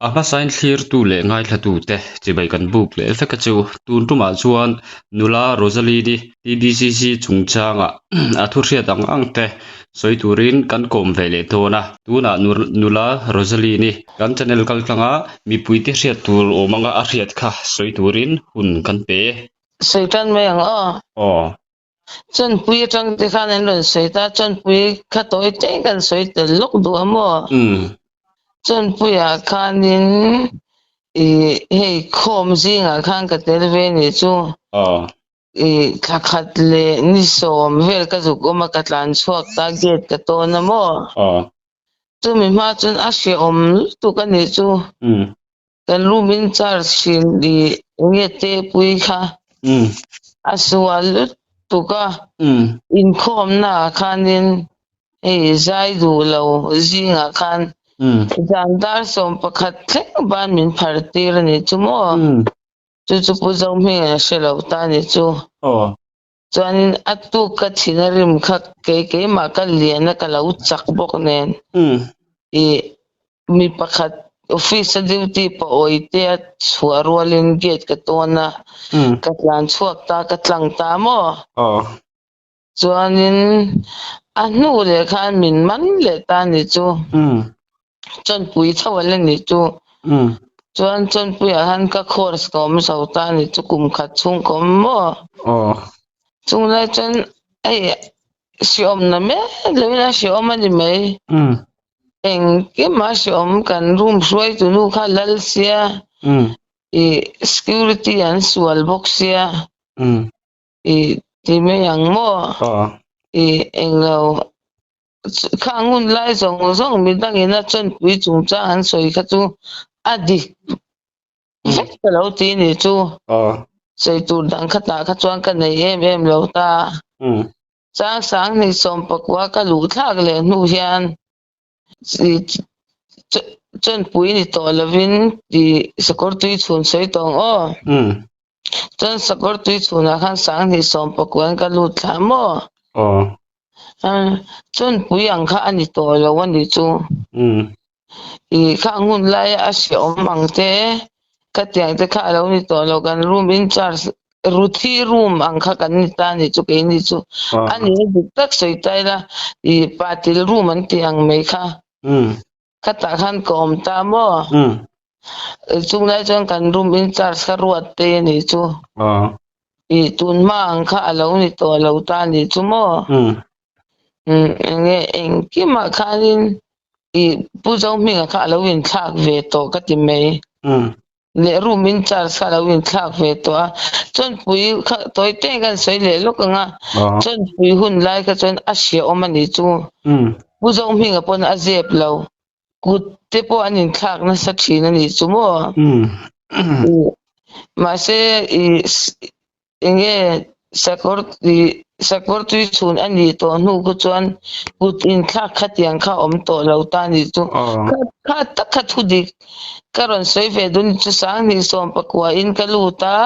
A hmasain thlirtu leh ngaithlatute chibai kan buk leh vek a chu. Tun tumah chuan nula Rosaline-i TBCC chungchanga a thu hriat ang ang te sawi turin kan kawm ve leh dawn a. Tunah nula Rosaline-i kan channel kaltlanga mipuite hriat tur awm anga a hriat kha sawi turin hun kan pe. Sawi tan mai ang aw. Aw. Chawnpui atang te khan an rawn sawi ta, chawnpui kha tawi te kan sawi tel lawk duh a maw? Chawnpuiah khanin ih hei khawm zingah khan ka tel ve nih chu. Ih thla khat leh ni sawm vel ka zuk awm a, ka tlan chhuak ta gate ka tawn a maw? Chumi hma chuan a hrehawm lutuk a nih chu. Kan room in charge thin ih enge te pui kha a sual lutuk a, inkhawmna ah khanin hei zai duh lo zingah khan zan dar 11 thleng ban min phar tir a nih chu maw? Chu chu Pu Zohminga'n a hre lo ta a nih chu. Chuanin a tuk ka thin a rim kha kei keimah ka lian a ka lo chak bawk nen ih mi pakhat office a duty pawh awi te a chhuah rualin gate ka tawn a ka tlan chhuak ta ka tlang ta maw? Chuanin a hnu leh khan min man leh ta a nih chu. Chawnpui tho a la nih chu. Chuan Chawnpuiah khan ka course ka awm zo ta a nih chu kum khat chhung ka awm maw? Chung lai chuan hei hreawmna mek loin a hreawm a ni mai. Engkim a hreawm kan room hruaitu nu kha lal sia, ih security an sual bawk sia. I ti mai ang maw? I englo khang hun lai zawng zawng midangin a chawnpui chungchang an sawi kha chu a dik vek ka lo ti ni chu. Sawi tur dang khatah kha chuan ka nei em em lo ta. Chang 2019 ka luh thlak leh hnu hian Chawnpui ni tawh lovin tih sakawr tui chhun sawi tawh ang aw. Chuan sakawr tui chhunah khan 2019 in ka lut thla maw? Chawnpui ang kha a ni tawh lo a nih chu. Ih khang hun laia a hrehawm ang te khatiang te kha a lo ni tawh lo kan room in charge Ruthi room ang kha kan ni ta a nih chu keini chu a ni a dik tak sawi ta ila ih patil room an tih ang mai kha khatah khan ka awm ta maw chung lai chuan kan room in charge kha ruat te a nih chu ih tun hma ang kha a lo ni tawh lo ta a nih chu maw enge engkimah khanin ih Pu Zohminga kha a lo inthlak ve tawh ka ti mai. Leh room in charge kha a lo inthlak ve tawh a, Chawnpui kha tawi te kan sawi leh lawk ang a, Chawnpui hun lai kha chuan a hriaawm a nih chu. Pu Zohminga pawn a zep lo, kut te pawh an inthlak nasa thin a nih chu maw? Mahse ih Enge sakawr tih sakawr tui chhun a nih tawh hnu khu chuan kut inthlak khatiang kha awm tawh lo ta a nih chu. Kha tak kha thu dik ka rawn sawi ve dun chu 2019 in ka lut a,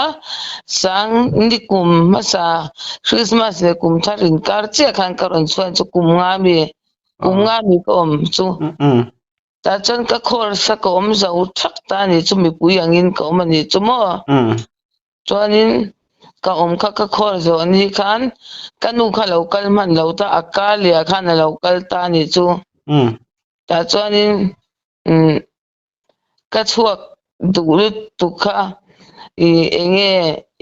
sang ni kum hmasa Christmas leh kum thar inkar chiah khan ka rawn chhuan chu kum nga mi kum nga mi ka awm chu. Tah chuan ka course a ka awm zo thak ta a nih chu mipui angin ka awm a nih chu maw? Chuanin ka awm kha ka khawl zawh ni khan ka nu kha lo kal hman lo ta a ka lia khan a lo kal ta a nih chu. Tah chuanin ka chhuak duh lutuk kha ih eng nge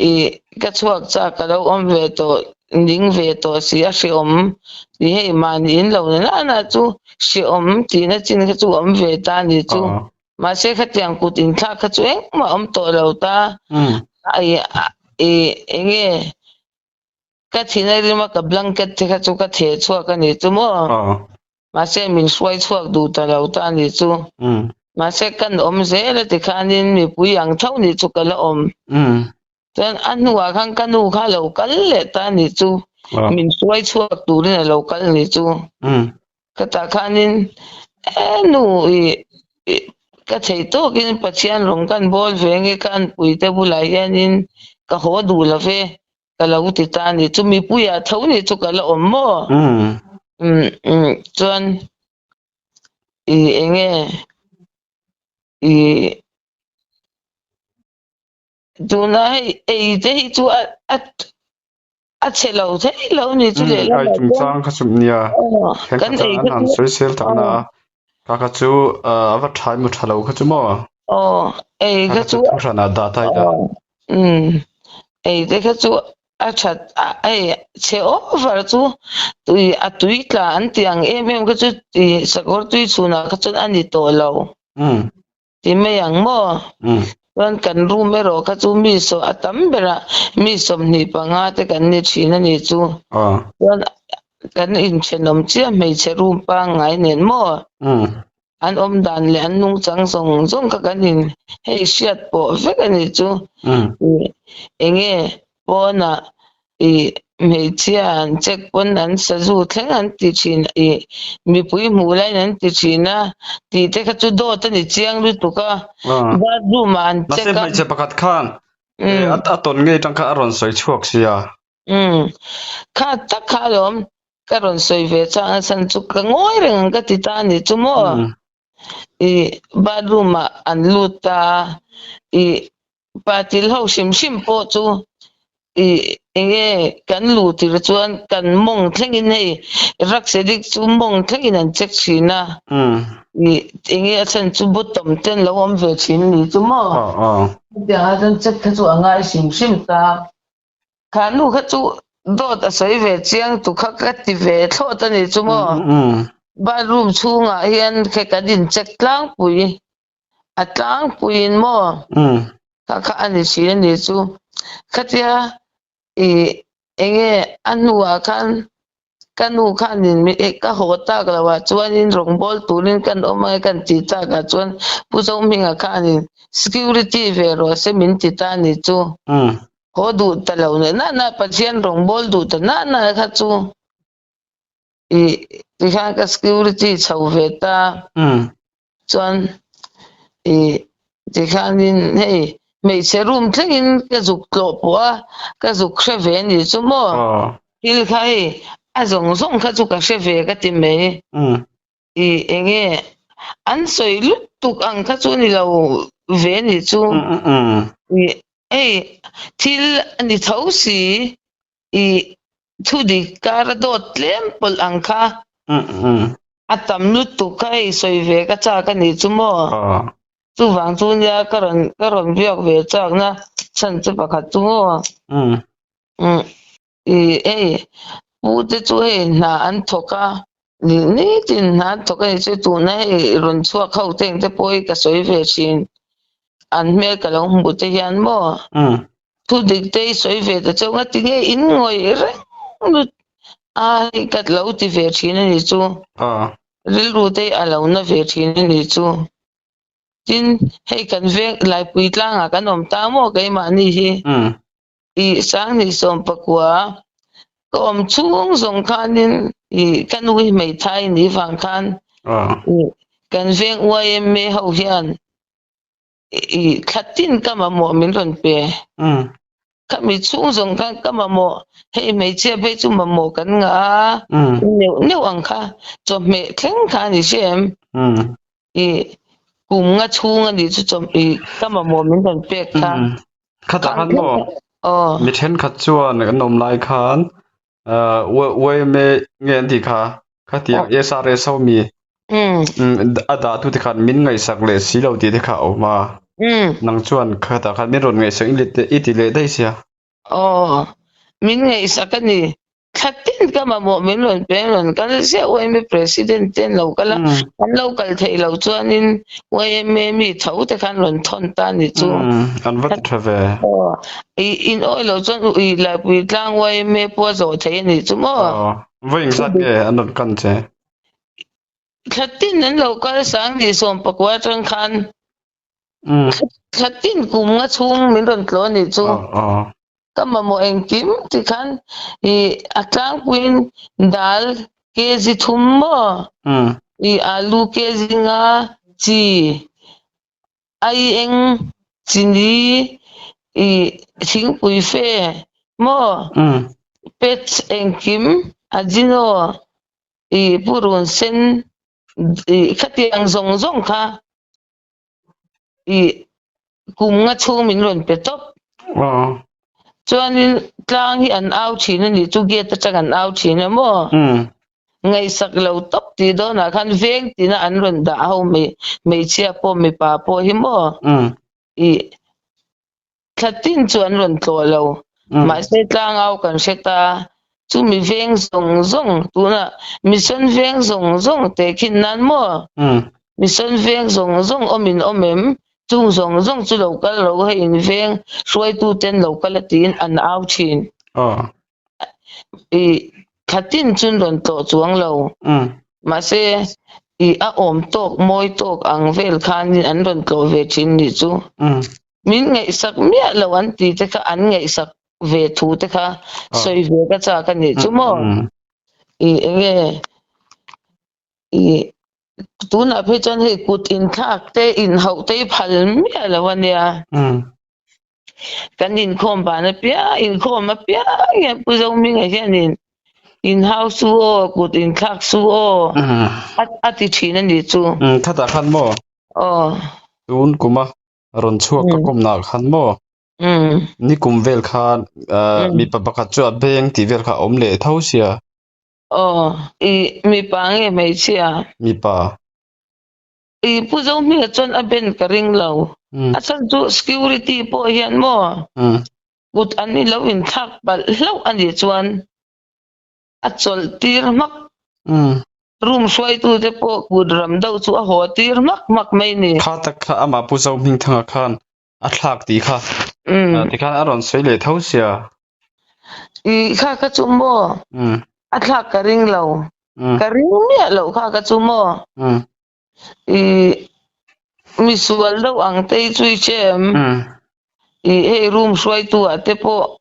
ih ka chhuak chak ka lo awm ve tawh ning ve tawh si a hrehawm tih hei mahni in lo na na chu hrehawm tihna chin kha chu awm ve ta a nih chu. Mahse khatiang kut inthlak kha chu engmah awm tawh lo ta. I enge ka thin a rim a ka blanket te kha chu ka theh chhuak a nih chu maw? Mahse min hruai chhuak duh ta lo ta a nih chu. Mahse kan awm zel a tikhanin mipui ang tho nih chu ka la awm. Chuan a hnuah khan ka nu kha a lo kal leh ta a nih chu. Min hruai chhuak turin a lo kal a nih chu. Khatah khanin e nu i ka thei tawkin Pathian rawng kan bawl ve nge ka anpuite bulah hianin ka haw duh lo ve ka lo ti ta a nih chu. Mipuiah tho nih chu ka la awm maw? Chuan i eng nge? Ih tuna hei ei te hi chu a a a chhe lo thei lo ni chu lehlam ah chuan chungchang kha chu nia kan ei kha chu sawisel tak na a kha kha chu a va tha emaw tha lo kha chu maw aw ei kha chu thu hran ah dah ta ila um ei te kha chu a that a hei chhe over chu tui a tui tla an tih ang em em kha chu ih sakawr tui chhun ah kha chuan a ni tawh lo. Ti mai ang maw? Chuan kan room erawh kha chu mi saw a tam berah mi 25 te kan ni thin a nih chu. Chuan kan inthenawm chiah hmeichhe room pangngai nen maw? An awm dan leh an nungchang zawng zawng kha kan in hei hriat pawh vek a nih chu. Enge pawnah Ih, hmeichhia an check pawn an sazu thleng an ti thin ih, mipui hmuh laiin an ti thin a, tih te kha chu dawt a ni chiang lutuk a, bathroom ah an check a. Mahse hmeichhe pakhat khan a tawn ngei tang kha a rawn sawi chhuak sia. Umm, kha tak kha alawm ka rawn sawi ve chang a chhan chu ka ngawi reng ang ka ti ta a ni chu maw. Ih, bathroom ah an lut ta a, ih, Patil ho hrim hrim pawh chu ih enge kan luh tir chuan kan mawng thlengin hei Raksedik chu mawng thlengin an check thin a, ih enge a chhan chu bottom te an lo awm ve thin a ni chu maw? Hetiang ah chuan check kha chu a ngai hrim hrim ta. Kha nu kha chu dawt a sawi ve chiang tu kha ka ti ve thlawt a ni chu maw? Bathroom chhungah hian khe kan in check tlangpui. A tlangpuiin maw? Kha kha a ni thin a ni chu. Khatia ih enge a hnuah khan ka nu khanin ka haw tak loh ah chuanin rawngbâwl turin kan awm ange kan tih takah chuan Pu Zohminga khanin security ve rawh se min ti ta a ni chu. Haw duh ta lo nen na na Pathian rawngbâwl duh ta na na kha chu. Ih tikhan ka security chho ve ta. Chuan ih tikhanin hei hmeichhe room thlengin ka zuk tlawh pawh a, ka zuk hre ve a nih chu maw? Thil kha hei a zawng zawng kha chu ka hre ve ka ti mai. Ih enge an sawi lutuk ang kha chu a ni lo ve a nih chu. Ih hei thil a ni tho si ih Thudik kar a dawt tlem pawlh ang kha. A tam lutuk kha hei sawi ve ka chak a nih chu maw? Chuvang chu nia ka rawn ka rawn biak ve chakna chhan che pakhat chu maw? Ih hei pu te chu hei hna an thawk a, nitin hna an thawk a nih chu tuna hei rawn chhuak ho te engte pawh hi ka sawi ve thin. An hmel ka lo hmuh te hian maw? Thu dik te i sawi ve ta chauh nga ti nge in ngawih reng lut a hei ka lo ti ve thin a nih chu. Rilru te a lo na ve thin a nih chu. Tin, hei kan veng Laipui tlangah kan awm ta maw keimahni hi. I 2019 ka awm chhung zawng khanin i ka nu hi hmeithai nih vang khan kan veng YMA ho hian I thla tin ka mamawh min rawn pe. Khami chhung zawng khan ka mamawh, hei hmeichhia phei chu mamawh kan ngah a, neuh neuh ang kha chawhmeh thleng kha a ni hre em? I kum nga chhung a nih chu chaw i ka mamawh min rawn pek kha. Khatah khan maw? Mi thenkhat chuan kan awm lai khan YMA nge an tih kha khatiang SRS ho mi a dah tu te khan min ngaihsak leh si lo tih te kha a awm a nang chuan khatah khan min rawn ngaihsak i ti leh daih sia. Aw min ngaihsak a ni thla tin ka mamawh min rawn pe an rawn kal ziah YMA president te an lo kal a an lo kal theih loh chuanin YMA mi tho te khan rawn thawn ta a ni chu. An va ti tha ve. Aw I in awih loh chuan ui Laipui tlang YMA pawh a zawh thei a nih chu maw? Aw, vawi engzat nge an rawn kan che? Thla tin an lo kal 2019 atang khan thla tin kum nga chhung min rawn tlawh a nih chu. Ka mamawh engkim ti khan i a tlangpuiin dal kg thum maw? I alu kg nga chi Aieng chini i thingpui fe maw pets engkim ajino i purun sen i khatiang zawng zawng kha. I kum nga chhung min rawn pe tawp. Chuanin tlang hi an au thin a nih chu gate atang an au thin a maw? Ngaihsak lo tawp tih dawnah khan veng tina an rawn dah ho hmeichhia pawh mipa pawh hi maw? I thla tin chu an rawn tlawh lo. Mahse tlangau kan hre ta. Chumi veng zawng zawng tunah mission veng zawng zawng tehkhin nan maw? Mission veng zawng zawng awmin awm em? Chung zawng zawng chu lo kal ro hei in veng hruaituten lo kal a tiin an au thin. I thla tin chun rawn tlawh chuang lo. Mahse i a awm tawk mawi tawk ang vel khanin an rawn tlawh ve thin nih chu. Min ngaihsak miah lo an tih te kha an ngaihsak ve thu te kha sawi ve ka chak a nih chu maw? I enge i tunah phei chuan hei kut inthlak te inhauh te hi phal miah lo a nia. Kan inkhawm ban apiang inkhawm apiang hian Pu Zohminga hianin inhau su aw kut inthlak su aw a ti thin a nih chu. Khatah khan maw? Aw. Tun kuma rawn chhuak ka kawmnaah khan maw? Nikum vel khan mipa pakhat chu a beng tih vel kha a awm leh tho sia. Aw i mipa nge hmeichhia? Mipa. I Pu Zohminga chuan a ben ka ring lo. A chhan chu security pawh hian maw kut an i lo inthlak palh hlauh a nih chuan a chawlh tir hmak. Room hruaitute pawh kut ram deuh chu a haw tir hmak hmak mai ni. Kha tak kha amah Pu Zohmingthanga khan a thlak tih kha tikhan a rawn sawi leh tho sia. I kha kha chu maw a thlak ka ring lo. Ka ring miah loh kha kha chu maw. I misual deuh ang te hi chu i hre em? I hei room hruaitu ah te pawh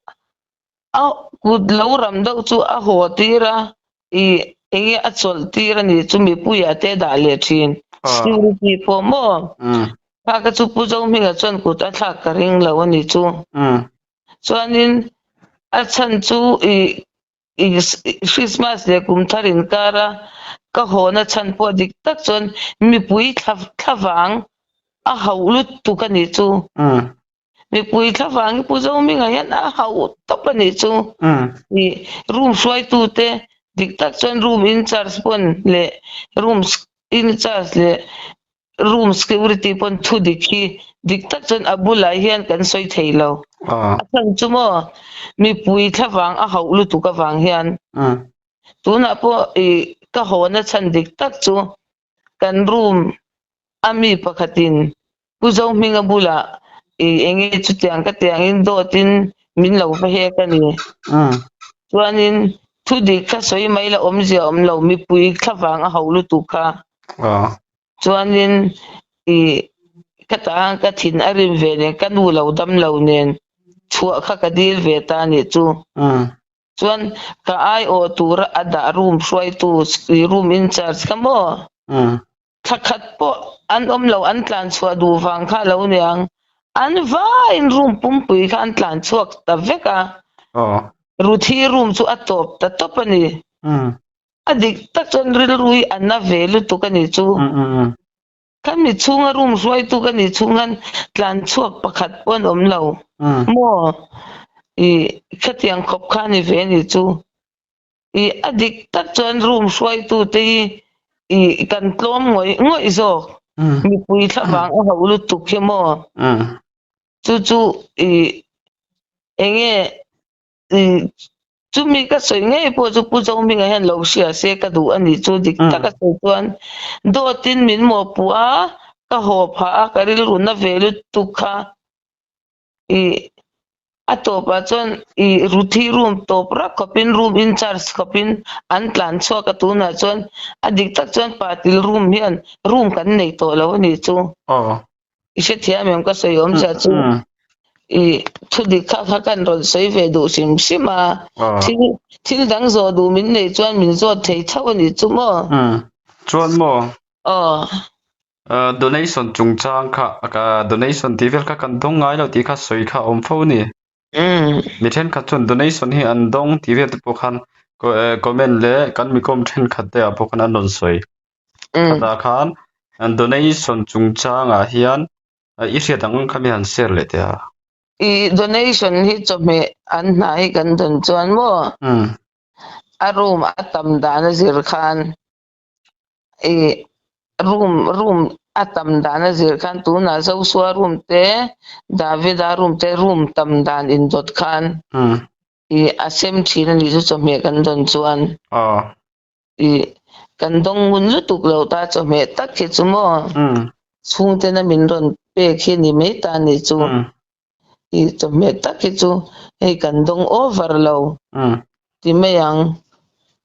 a kut lo ram deuh chu a haw tir a, i enge a chawlh tir a nih chu mipuiah te a dah leh thin. Security pawh maw? Kha kha chu Pu Zohminga chuan kut a thlak ka ring lo a nih chu. Chuanin a chhan chu i Christmas leh kum thar inkar a ka hawna chhan pawh dik tak chuan mipui thlavang a hauh lutuk a nih chu. Mipui thlavang hi Pu Zohminga hian a hauh tawp a nih chu. Room hruaitute dik tak chuan room in charge pawn leh room in charge leh room security pawn thu dik hi dik tak chuan a bulah hian kan sawi thei lo. A chhan chu maw mipui thlavang a hauh lutuk avang hian tunah pawh i ka hawna chhan dik tak chu kan room a mi pakhatin Pu Zohminga bulah i enge chutiang ka tiangin dawtin min lo va hek a ni. Chuanin thu dik kha sawi mai la awmzia awm lo mipui thlavang a hauh lutuk kha. Chuanin i ka tah ka thin a rim ve nen ka nu lo dam lo nen chhuah kha ka dil ve ta nih chu. Chuan ka aiawh tura a dah room hruaitu room in charge kha maw? Thla khat pawh an awm lo an tlan chhuah duh vang kha lo niang. An vaiin room pumpui kha an tlan chhuak ta vek a. Ruthi room chu a tawp ta tawp a ni. A dik tak chuan rilru hi a na ve lutuk a nih chu. Khan mi chhunga room hruaitu ka nih chhung khan tlan chhuak pakhat pawh an awm lo maw? I khatiang khawp kha a ni ve a nih chu. I a dik tak chuan room hruaitu te hi i kan tlawm ngawih ngawih zawk. Mipui thlavang a hauh lutuk hi maw? Chu chu i enge Chumi ka sawi ngei pawh chu Pu Zohminga hian lo hria se ka duh a nih chu dik tak a sawi chuan dawtin min mawhpuh a, ka haw phah a, ka rilru na ve lutuk kha i a tawpah chuan i Ruthi room tawp rak khawpin room in charge khawpin an tlan chhuak a tunah chuan a dik tak chuan Patil room hian room kan nei tawh lo a nih chu. I hrethiam em ka sawi awm zia chu i thu dik kha kha kan rawn sawi ve duh hrim hrim a thil thil dang zawh duh min nei chuan min zawt thei tho a nih chu maw Chuan maw aw Donation chungchang kha donation tih vel kha kan dawng ngai lo tih kha sawi kha a awm fo a ni. Mi thenkhat chuan donation hi an dawng tih vel te pawh khan comment leh kan mi kawm thenkhat te ah pawh khan an rawn sawi. Khatah khan donation chungchangah hian. I hriat ang ang kha mi han share leh teh a. I donation hi chawhmeh an hna hi kan dawn chuan maw a room a tam dan a zir khan i room room a tam dan a zir khan tunah Joshua room te Davida room te room tam dan indawt khan i a sem thin a nih chu chawhmeh kan dawn chuan. I kan dawng ngun lutuk lo ta chawhmeh tak hi chu maw chhungtena min rawn pek hi ni mai ta ni chu. I chawhmeh tak hi chu hei kan dawng over lo ti mai ang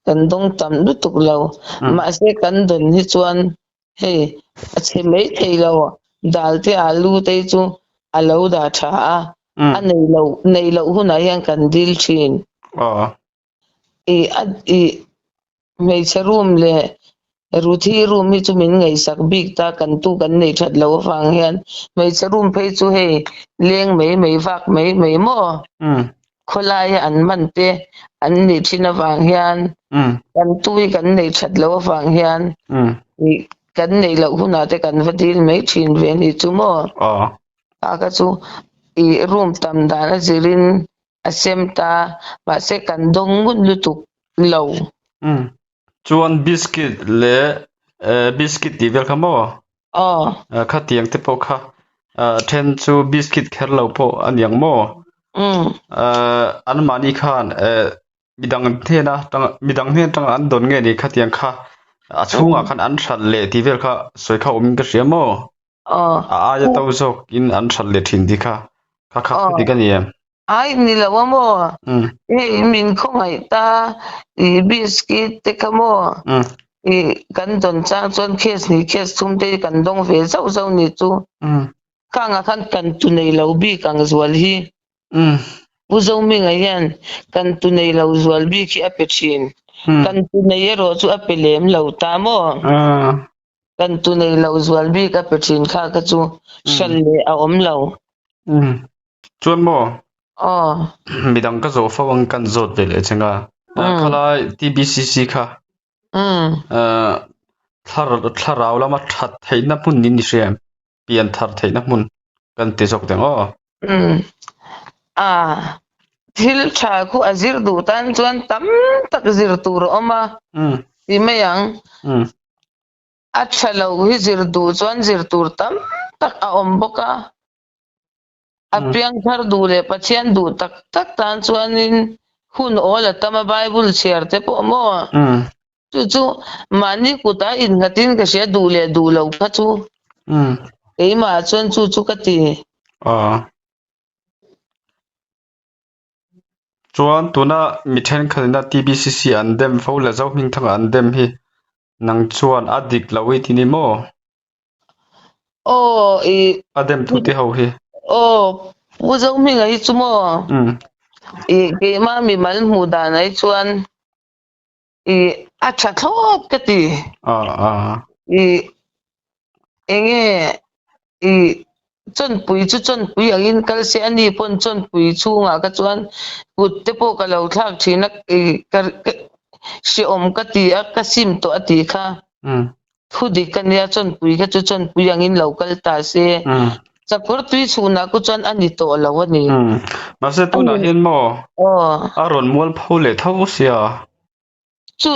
kan dawng tam lutuk lo mahse kan dawn hi chuan hei a chhe mai thei lo dal te alu te hi chu a lo dah tha a a nei lo nei loh hunah hian kan dil thin. I a i hmeichhe room leh Ruthi room hi chu min ngaihsak bik ta kan tu kan nei that lo avang hian hmeichhe room phei chu hei leng mai mai vak mai mai maw khawlaia an man te an nih thin avang hian kan tu hi kan nei that lo avang hian i kan neih loh hunah te kan va dil mai thin ve a nih chu maw a kha chu i room tam dan a zirin A sem ta, mahse kan dawng ngun lutuk lo. Umm. Chuan biscuit leh biscuit tih vel kha maw? Aw. Khatiang te pawh kha then chu biscuit kher lo pawh a niang maw? Umm. Anmahni khan midang hnena midang hnen atanga an dawn nge ni khatiang kha a chhungah khan an hralh leh tih vel kha sawi kha awmin ka hria maw? Aw. A aia to zawkin an hralh leh thin tih kha kha kha Aw. dik a ni em? Ai ni lo a maw? Mm. Hei min khawngaih ta i biscuit te kha maw? Mm. I kan dawn chang chuan case ni case thum te kan dawng ve zauh zauh ni chu. Mm. Khangah khan kan tu nei lo bik ang zual hi. Mm. Pu Zohminga hian kan tu nei lo zual bik hi a pe thin. Mm. Kan tu nei erawh chu a pe lem lo ta maw? Ah. Kan tu nei lo zual bik a pe thin kha ka chu hran leh a awm lo. Mm. Chuan maw? Aw. Midang ka zawh fo ang kan zawt ve leh cheng a. Khalai TBCC kha. Thlarau lama that theihna hmun niin i hria em? Pian thar theihna hmun kan ti zawk deng aw. A thil tha khu a zir duh tan chuan tam tak zir tur a awm a ti mai ang. A tha lo hi zir duh chuan zir tur tam tak a awm bawk a. A piangthar duh leh Pathian duh tak tak tan chuanin hun awl a tam a Bible chhiar te pawh maw? Chu chu mahni kutah innghatin ka hria duh leh duh lo kha chu keimah chuan chu chu ka ti. Chuan tuna mi thenkhatin a TBCC an dem fo leh Zohmingthanga an dem hi nang chuan a dik lo i ti ni maw? Aw i A dem tu te ho hi. Aw Pu Zohminga hi chu maw? I keimah mimal hmuh dan ai chuan i a tha thlawt ka ti. I enge i chawnpui chu chawnpui angin kal se a ni pawn chawnpui chhungah kha chuan kut te pawh ka lo thlak thin a i ka hrehawm ka ti a ka sim tawh a tih kha. Thu dik a nia chawnpui kha chu chawnpui angin lo kal ta se sakawr tui chhunah khu chuan a ni tawh lo a ni. Mahse tunah hian maw a rawn mual pho leh tho sia. Chu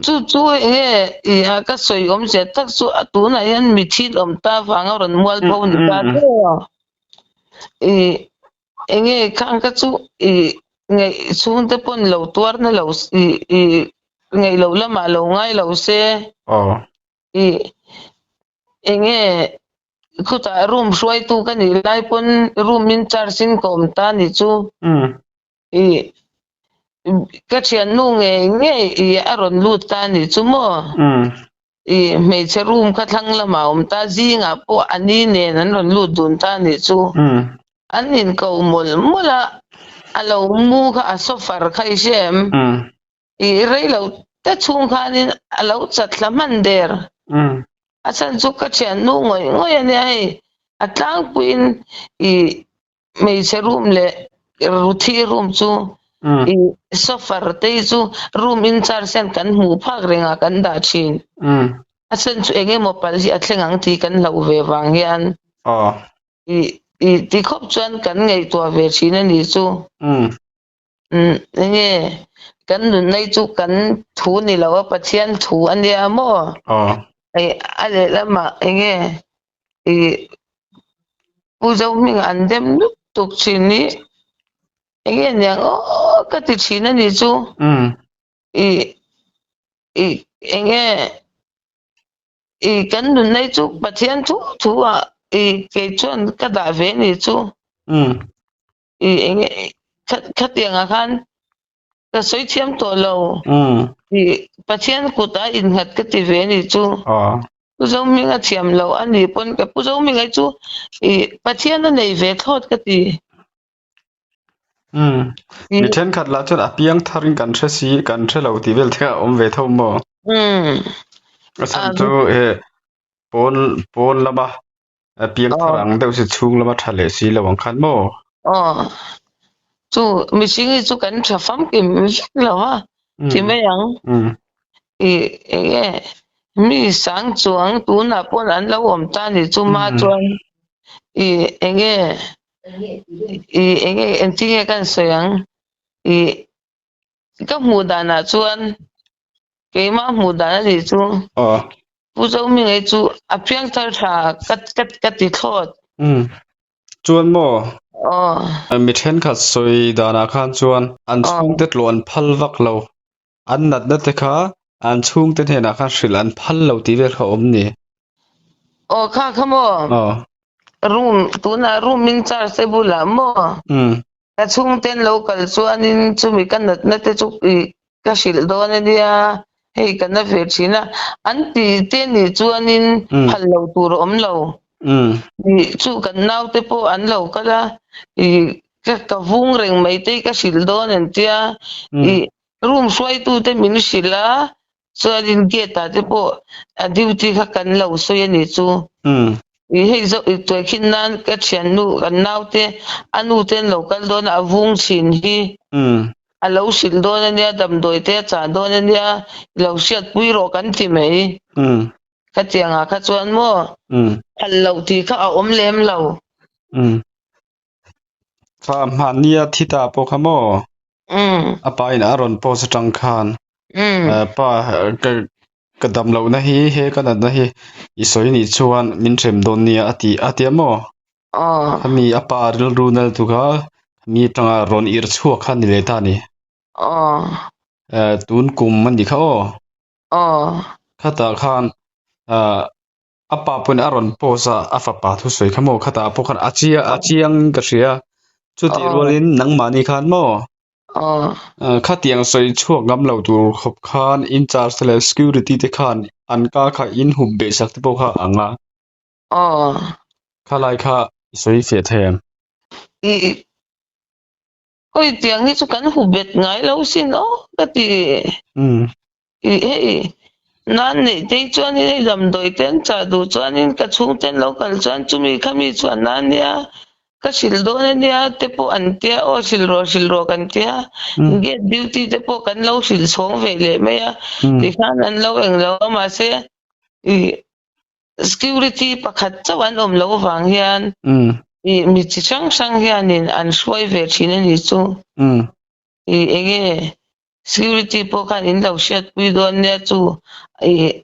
chu chu enge i a ka sawi awmzia tak chu a tunah hian mi thil awm ta vang a rawn mual pho ni ta tawh. I enge khang kha chu i ngaih chhungte pawn lo tuarna lo i i ngaih loh lamah lo ngai lo se i enge khutah room hruaitu ka nih lai pawn room in charge in ka awm ta nih chu i ka thiannu ngei ngei i a rawn lut ta nih chu maw. I hmeichhe room kha thlang lamah a awm ta, zingah pawh a ni nen an rawn lut dun ta a nih chu. An inko mawlh mawlh a, a lo mu kha a sofar kha i hria em? I rei lo te chhung khanin a lo chat thla hman der. A chhan chu ka thiannu ngawih ngawih a nia hei, a tlangpuiin i Hmeichhe room leh Ruthi room chu i sofar te hi chu room in charge hian kan hmuh phak rengah kan dah thin. A chhan chu eng emaw palh hi a thleng ang tih kan hlauh ve vang hian. I i ti khawp chuan kan ngaihtuah ve thin a nih chu. Umm enge kan nunna hi chu kan thu ni lo a Pathian thu a nia maw? Hei a lehlamah enge i Pu Zohminga an dem lutuk thin hi enge niang aw ka ti thin a nih chu. I i enge I kan nunna hi chu Pathian thu thu ah i kei chuan ka dah ve a nih chu. I enge khatiang ah khan ka sawi thiam tawh lo. I Pathian kut ah innghat ka ti ve a nih chu. Pu Zohminga thiam lo a nih pawn ka Pu Zohminga hi chu i Pathian a nei ve thlawt ka ti. Mi thenkhat lah chuan a piang tharin kan hre si, kan hre lo tih vel te kha a awm ve tho maw? A chhan chu he pawn pawn lama a piang thar ang deuh si chhung lama tha leh si lo ang khan maw? Aw, chu mihring hi chu kan tha famkim vek lo a ti mai ang. I eng nge mi sang chuang tunah pawn an lo awm ta ni chu ma chuan i eng nge I enge engtin nge kan sawi ang? I ka hmuh danah chuan keimah hmuh dan a nih chu Pu Zohminga hi chu a piang thar tha ka ka ka ti thlawt. Umm chuan maw? Mi thenkhat sawi danah khan chuan an chhungte tlawh an phal vak lo, an natna te kha an chhungte hnenah khan hrilh an phal lo tih vel kha a awm ni. Aw kha kha maw? Room tunah room in charge te bulah maw? Ka chhungten lo kal chuanin chumi ka natna te chu i ka hrilh dawn a nia, hei ka na ve thin a, an ti te nih chuanin phal lo tur a awm lo. I chu kan naute pawh an lo kal a, i ka ka vung reng mai te hi ka hrilh dawn an tia, i room hruaitute min hrilh a, Chuanin gate ah te pawh a duty kha kan lo sawi a nih chu. I hei zawk i tuai khin nan ka thiannu kan naute a nu te an lo kal dawn a, a vung thin hi a lo hrilh dawn a nia, damdawi te a chah dawn a nia, i lo hriatpui rawh kan ti mai. Khatiang ah kha chuan maw phal loh tih kha a awm lem lo. Kha hmahnia thi ta pawh kha maw? A pa in a rawn post atang khan pa ka dam lohna hi he ka natna hi i sawi nih chuan min hrem dawn nia a ti a tia maw? Khami a pa rilru nal tu kha mi atanga rawn irh chhuak kha a ni leh ta a ni. Tun kum a nih kha aw. Khatah khan ah A pa pawhin a rawn post a, a fapa thusawi kha maw khatah pawh khan a chia a chiang ka hria. Chutih rualin nangmahni khan maw khatiang sawi chhuak ngam lo tur khawp khan in charge te leh security te khan an ka kha in hup beh sak te pawh kha ang a. Khalai kha i sawi fiah thei em? Hawi tiang hi chu kan hup bet ngai lo sin aw ka ti. Hei nan neih tei chuanin hei damdawi te an chah duh chuanin ka chhungte an lo kal chuan chumi khami chuan na nia ka hrilh dawn ania te pawh an tia aw hrilh rawh hrilh rawh kan tia gate duty te pawh kan lo hrilh chhawng ve leh mai a tikhan an lo eng lo a mahse ih security pakhat chauh an awm loh avang hian ih mi chi hrang hrang hianin an hruai ve thin a nih chu ih eng nge Security pawh khan in lo hriatpui dawn nia chu ih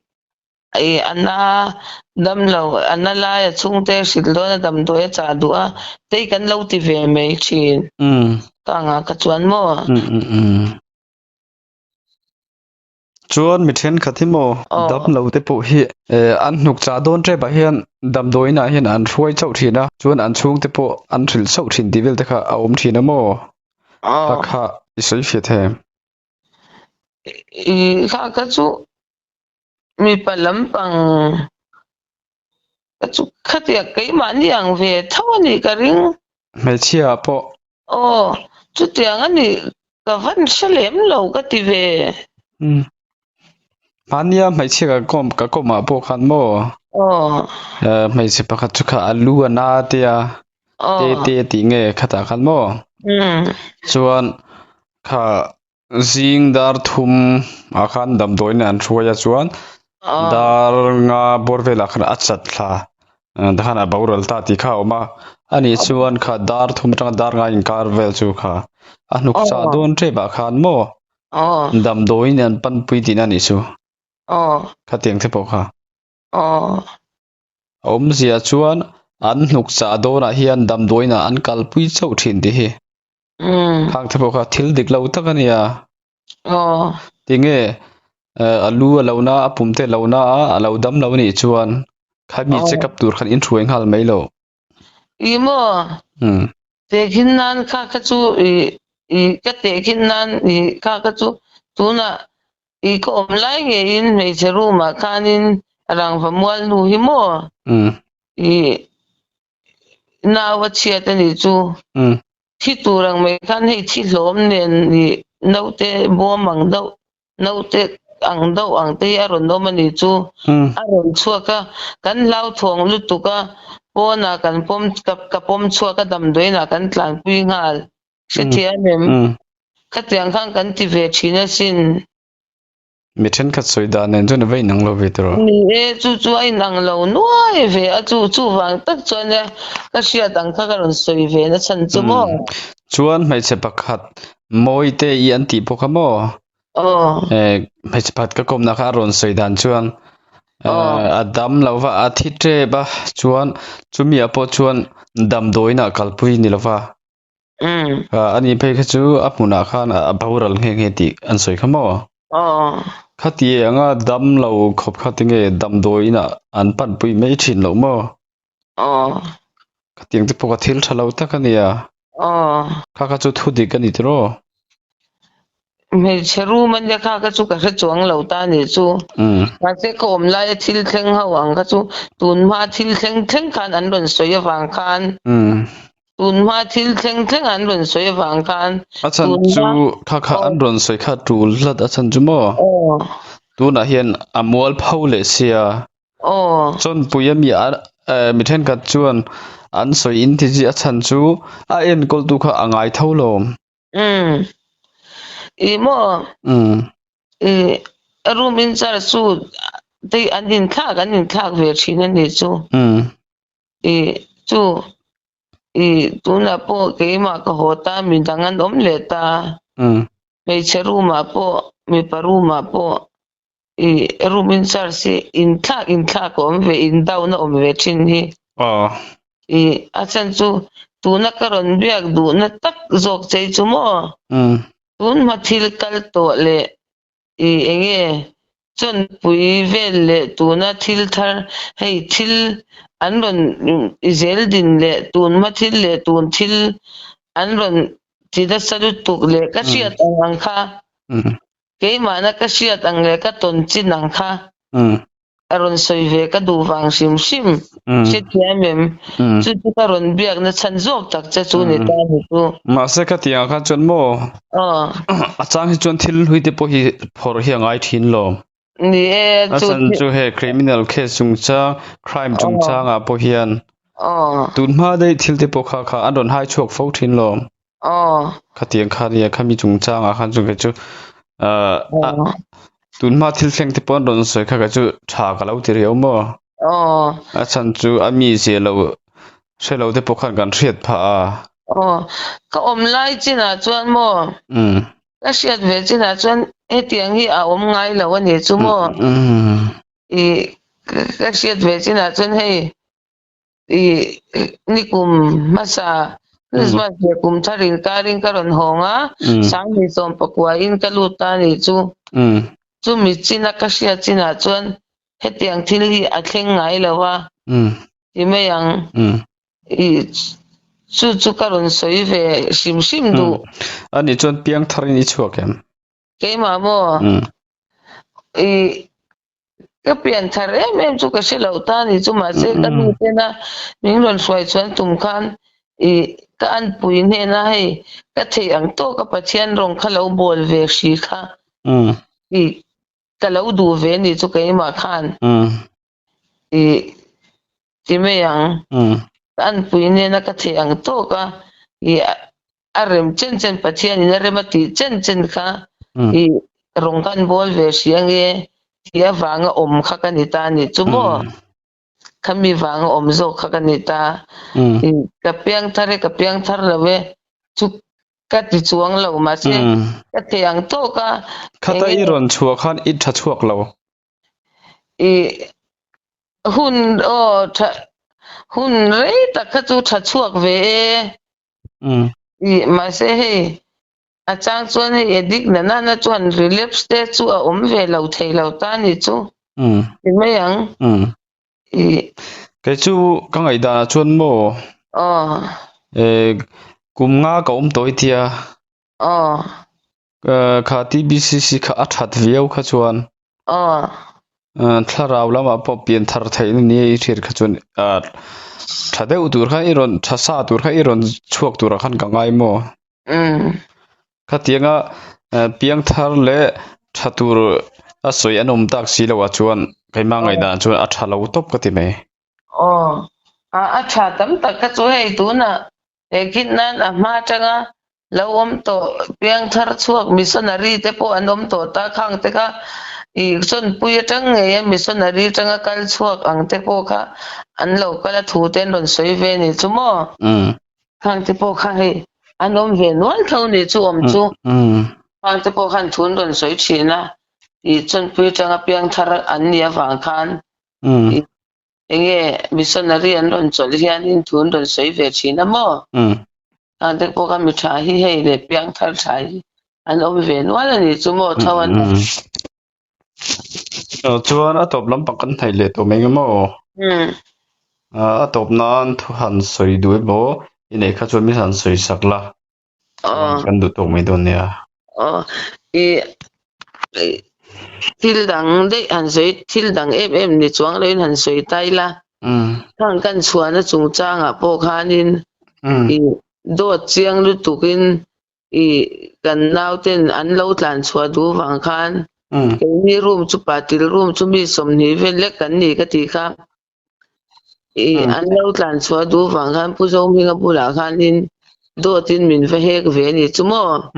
ih a na dam lo a na lai a chhungte hrilh dawn a damdawi a chah duh a tei kan lo ti ve mai thin ka ang ah ka chuan maw. Chuan mi thenkhat hi maw dam lo te pawh hi an hnuk chah dawn tep ah hian damdawi inah hian an hruai chauh thin a chuan an chhungte pawh an hrilh chauh thin tih vel te kha a awm thin a maw. Kha kha i sawi fiah thei em? I kha kha chu mipa lampang ka chu khatiang keimahni ang ve tho a nih ka ring. Hmeichhia ah pawh. Aw, chutiang a nih ka van hre lem lo ka ti ve. Umm. Hmania hmeichhia ka kawm ka kawm ah pawh khan maw? Aw. Hmeichhe pakhat chu kha a lu a na te a. Te te tih nge khatah khan maw? Chuan kha zing dar thum ah khan damdawiin an hruai a chuan dar nga bawr velah khan a chat thla. Tikhan a boral ta tih kha a awm a, anih chuan kha dar thum atanga dar ngai inkar vel chu kha a hnuk chah dawn tep ah khan maw damdawiin an panpui tihna anih chu khatiang te pawh kha. A awmzia chuan an hnuk chah dawnah hian damdawiin ah an kalpui chauh thin tih hi. Khang te pawh kha thil dik lo tak a nia. Tinge a lu a lo na a, a pum te a lo na a, a lo dam lo anih chuan khami check up tur khan in hruai nghal mai lo. I maw? Tehkhin nan kha kha chu i i ka tehkhin nan i kha kha chu tunah i ka awm lai ngeiin hmeichhe room ah khanin rangva mual hnu hi maw? I nau a chhiat anih chu. Thi tur ang mai khan hei thi hlawm nen i naute bawm ang deuh, naute ang deuh ang te hi a rawn awm a nih chu. A rawn chhuak a, kan hlauthawng lutuk a, pawnah kan pawm ka pawm chhuak a damdawiinah kan tlanpui nghal. Hrethiam em? Khatiang khan kan ti ve thin asin. Mi thenkhat sawi dan nen chuan a va inang lo ve tawh. Ni e, chu chu a inang lo nuai ve a, chu chuvang tak chuan nia ka hriat ang kha ka rawn sawi ve na chhan chu maw. Chuan hmeichhe pakhat Mawite i an tih pawh kha maw? Aw. Hmeichhe pakhat ka kawmna kha a rawn sawi dan chuan a dam lo va, a thi tep a, chuan chumi ah pawh chuan damdawiin ah kalpui ni lo va. Ani phei kha chu a hmunah khan a boral nghe nghe tih an sawi kha maw? Khati anga dam lo khawp kha tinge damdawi inah an panpui mai thin loh maw? Khatiang te pawh kha thil tha lo tak a nia. Kha kha chu thu dik a ni tiraw? Hmeichhe room a nia kha kha chu ka hre chuang lo ta a nih chu. Mahse ka awm laia thil thleng ho ang kha chu tun hma thil thleng thleng khan an rawn sawi avang khan tun hma thil thleng thleng an rawn sawi avang khan A chhan chu kha kha an rawn sawi kha tul hlat a chhan chu maw? Tunah hian a mual pho leh sia. Chawnpui a mi a mi thenkhat chuan an sawi in ti chi a chhan chu a enkawltu kha a ngai tho lawm. Umm. I maw? Umm. I a room in charge chu te an inthlak an inthlak ve thin a nih chu. Umm. I chu i tunah pawh keimah ka haw ta midang an awm leh ta. Umm. Hmeichhe room ah pawh mipa room ah pawh i room in charge hi inthlak inthlak a awm ve indown a awm ve thin hi. Aw. I a chhan chu tuna ka rawn biak duhna tak zawk che chu maw? Umm. Tun hma thil kal tawh leh i enge chawnpui vel leh tuna thil thar hei thil an rawn i zel din leh tun hma thil leh tun thil an rawn ti nasa lutuk leh ka hriat ang ang kha. Keimahna ka hriat ang leh ka tawn chin ang kha a rawn sawi ve ka duh vang hrim hrim. Hrethiam em? Chu chu ka rawn biakna chhan zawk tak che chu ni ta ni chu. Mahse ka tih ang khan chuan maw a chang hi chuan thil hlui te pawh hi phawrh hi a ngai thin lo. Ni e, A chhan chu he criminal case chungchang, crime chungchangah pawh hian tun hma daih thil te pawh kha kha an rawn hai chhuak fo thin lo. Khatiang kha nia khami chungchangah khan chu kei chu tun hma thil thleng te pawh an rawn sawi kha kei chu tha ka lo ti riau maw. A chhan chu a mi zia lo hre lo te pawh khan kan hriat phah a. Ka awm lai chinah chuan maw. Ka hriat ve chinah chuan hetiang hi a awm ngai lo a ni chu maw? I ka hriat ve chinah chuan hei i nikum hmasa Christmas leh kum thar inkarin ka rawn hawng a, Sanghnih sawmpakua in ka lut ta a nih chu. Chumi china ka hriat chinah chuan hetiang thil hi a thleng ngai lo a ti mai ang. I chu chu ka rawn sawi ve hrim hrim duh. Ani chuan piang thar in i chhuak em? Keimah maw? I ka pian thar em em chu ka hre loh ta ni chu mahse ka nu tena min rawn hruai chuan tum khan i ka anpui hnena hei ka theih ang tawka Pathian rawng kha lo bawl ve hri kha i ka lo duh ve ni chu keimah khan i ti mai ang. Ka anpui nena ka theih ang tawk a, i a rem chen chen Pathianin a rem a tih chen chen kha i rawng kan bawl ve hria nge tih avanga awm kha ka ni ta a nih chu maw? Khami vanga awm zawk kha ka ni ta. Ka piang thar e, ka piang thar lo e, chu ka ti chuang lo mahse ka thei ang tawk a. Khata i rawn chhuah khan i tha chhuak lo. I hun aw tha hun rei tak kha chu tha chhuak ve e. I mahse hei A chang chuan hei addict na nana chuan relapse te chu a awm ve lo thei lo ta ni chu ti mai ang. I. Kei chu ka ngaihdanah chuan maw Aw. Kum nga ka awm tawh i tia. Aw. Kha TBCC kha a that viau kha chuan. Aw. Thlarau lamah pawh pian thar theihna nia i hriat kha chuan tha deuh tur khan i rawn tha sa tur kha i rawn chhuak turah khan ka ngai maw? Khatianga piang thar leh tha tur a sawi an awm tak si loh ah chuan keimah ngaihdan chuan a tha lo tawp ka ti mai. Aw, a tha tam tak kha chu hei tunah He khin nan a hma atanga lo awm tawh piangthar chhuak missionary te pawh an awm tawh ta khang te kha i chawnpui atang ngei a missionary atanga kal chhuak ang te pawh kha an lo kal a thu te an rawn sawi ve ni chu maw? Khang te pawh kha hei an awm ve nual tho ni chu awm chu. Khang te pawh khan thu an rawn sawi thin a i chawnpui atanga piangthar an nih avang khan i Enge missionary an rawn chawlh hianin thu an rawn sawi ve thin a maw? Khangte pawh kha mi tha hi hei leh piangthar tha hi an awm ve nual a ni chu maw tho an Chuan a tawp lampang kan hnaih leh tawh mai eng emaw? A tawp nan thu han sawi duh emaw i neih kha chuan min han sawi sak la. Kan duh tawk mai dawn nia. Aw, i thil dang daih han sawi, thil dang em em ni chuang loin han sawi ta ila. Khang kan chhuahna chungchangah pawh khanin i dawt chiang lutukin i kan nauten an lo tlan chhuah duh vang khan keini room chu patil room chu mi 20 vel lek kan ni ka ti kha. I an lo tlan chhuah duh vang khan Pu Zohminga bulah khanin dawtin min va hek ve a ni chu maw?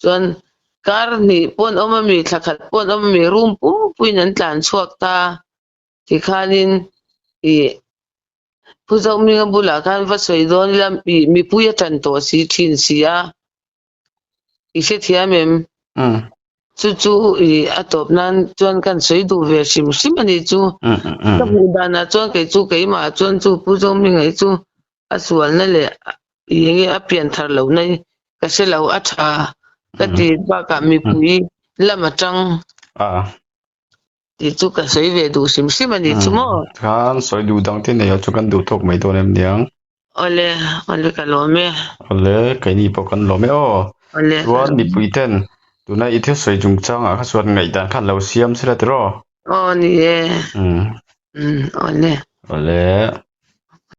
Chuan kar hnih pawn awm a mi, thla khat pawn awm a mi, room pumpuiin an tlan chhuak ta tikhanin i Pu Zohminga bulah khan va sawi dawn ila i mipui a tan tawh si thin si a. I hrethiam em? Chu chu i a tawp nan chuan kan sawi duh ve hrim hrim a ni chu. Ka hmuh danah chuan kei chu keimah chuan chu Pu Zohminga hi chu a sualna leh i enge a pian thar lohna hi ka hre lo a tha ka ti bakah mipui lam atang tih chu ka sawi ve duh hrim hrim a ni chu maw? Khan sawi duh dang te nei ah chu kan duh tawk mai dawn em niang. Awle, awle ka lawm e. Awle, keini pawh kan lawm e aw. Awle. Chuan mipui ten tuna i thil sawi chungchang ah kha chuan ngaihdan khan lo siam sela tiraw? Aw ni e. Awle. Awle.